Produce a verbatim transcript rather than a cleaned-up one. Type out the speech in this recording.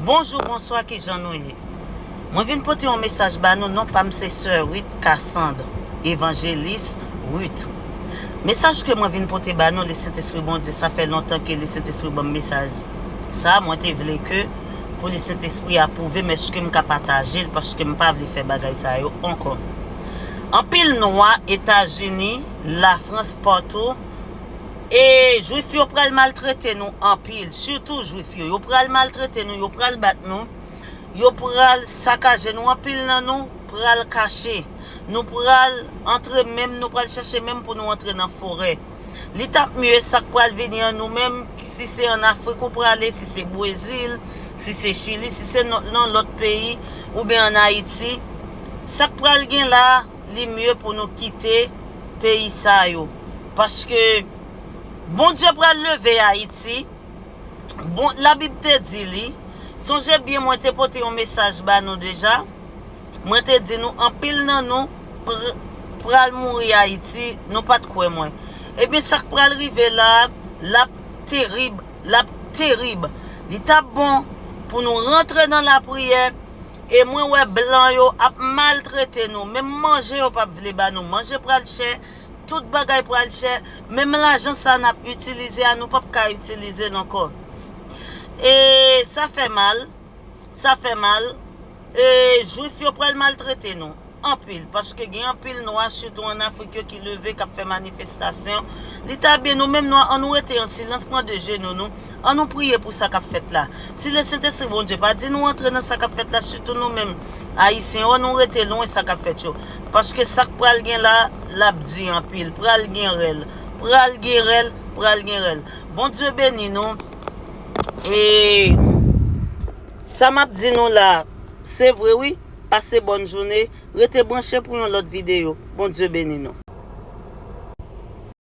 Bonjou, bonswa, kijan nou ye? Mwen vin pote yon mesaj ba nou, non pa m se Sè Ruth Cassandre, Evanjelis Ruth. Mesaj ke mwen vin pote ba nou, Lesentespri Bondye, sa fè lontan ke Lesentespri ban m mesaj sa, mwen te vle ke pou Lesentespri apwouve m, èske m ka pataje l, paske m pa vle fè bagay sa yo ankò. Anpil nwa Etazini, Lafrans, patou, e Jwif yo pral maltrete nou anpil, sitou Jwif yo. Yo pral maltrete nou, yo pral bat nou, yo pral sakaje nou, anpil nan nou pral kache. Nou pral antre menm, nou pral chèche menm pou nou antre nan forè. Li t ap mye sa k pral vini an nou menm, si se ann Afrik ou prale, si se Brezil, si se Chili, si se nan lòt peyi, oubyen ann Ayiti. Sa k pral gen la, li mye pou nou kite peyi sa yo. Paske Bondye pral leve Ayiti. Bon, Labib te di li, sonje byen mwen te pote yon mesaj ba nou deja. Mwen te di nou, anpil nan nou pr- pral mouri Ayiti, nou pa t kwè mwen. Ebyen, sa k pral rive la, l ap terib, l ap terib. Li t ap bon pou nou rantre nan lapriyè, e mwen wè blan yo ap maltrete nou. Menm manje yo p ap vle ba nou. Manje pral chè, tout bagay pral chè. Menm lajan sa n ap itilize a, nou p ap ka itilize l ankò. E sa fè mal, sa fè mal. E Jwif yo pral maltrete nou anpil, paske gen anpil nwa, sitou ann Afrik yo, ki leve, k ap fè manifestasyon. Li ta byen, nou menm nwa, ann nou rete an silans, pran de jenou nou, ann nou priye pou sa k ap fèt la. Si Lesentespri Bondye pa di nou antre nan sa k ap fèt la, sitou nou menm Ayisyen yo, ann nou rete lwen sa k ap fèt yo. Paske sa k pral gen la, l ap di anpil. Pral gen rèl. Pral gen rèl. Pral gen rèl. Bondye beni nou. E sa m ap di nou la, se vre wi. Pase bòn jounen. Rete branche pou yon lòt videyo. Bondye beni nou.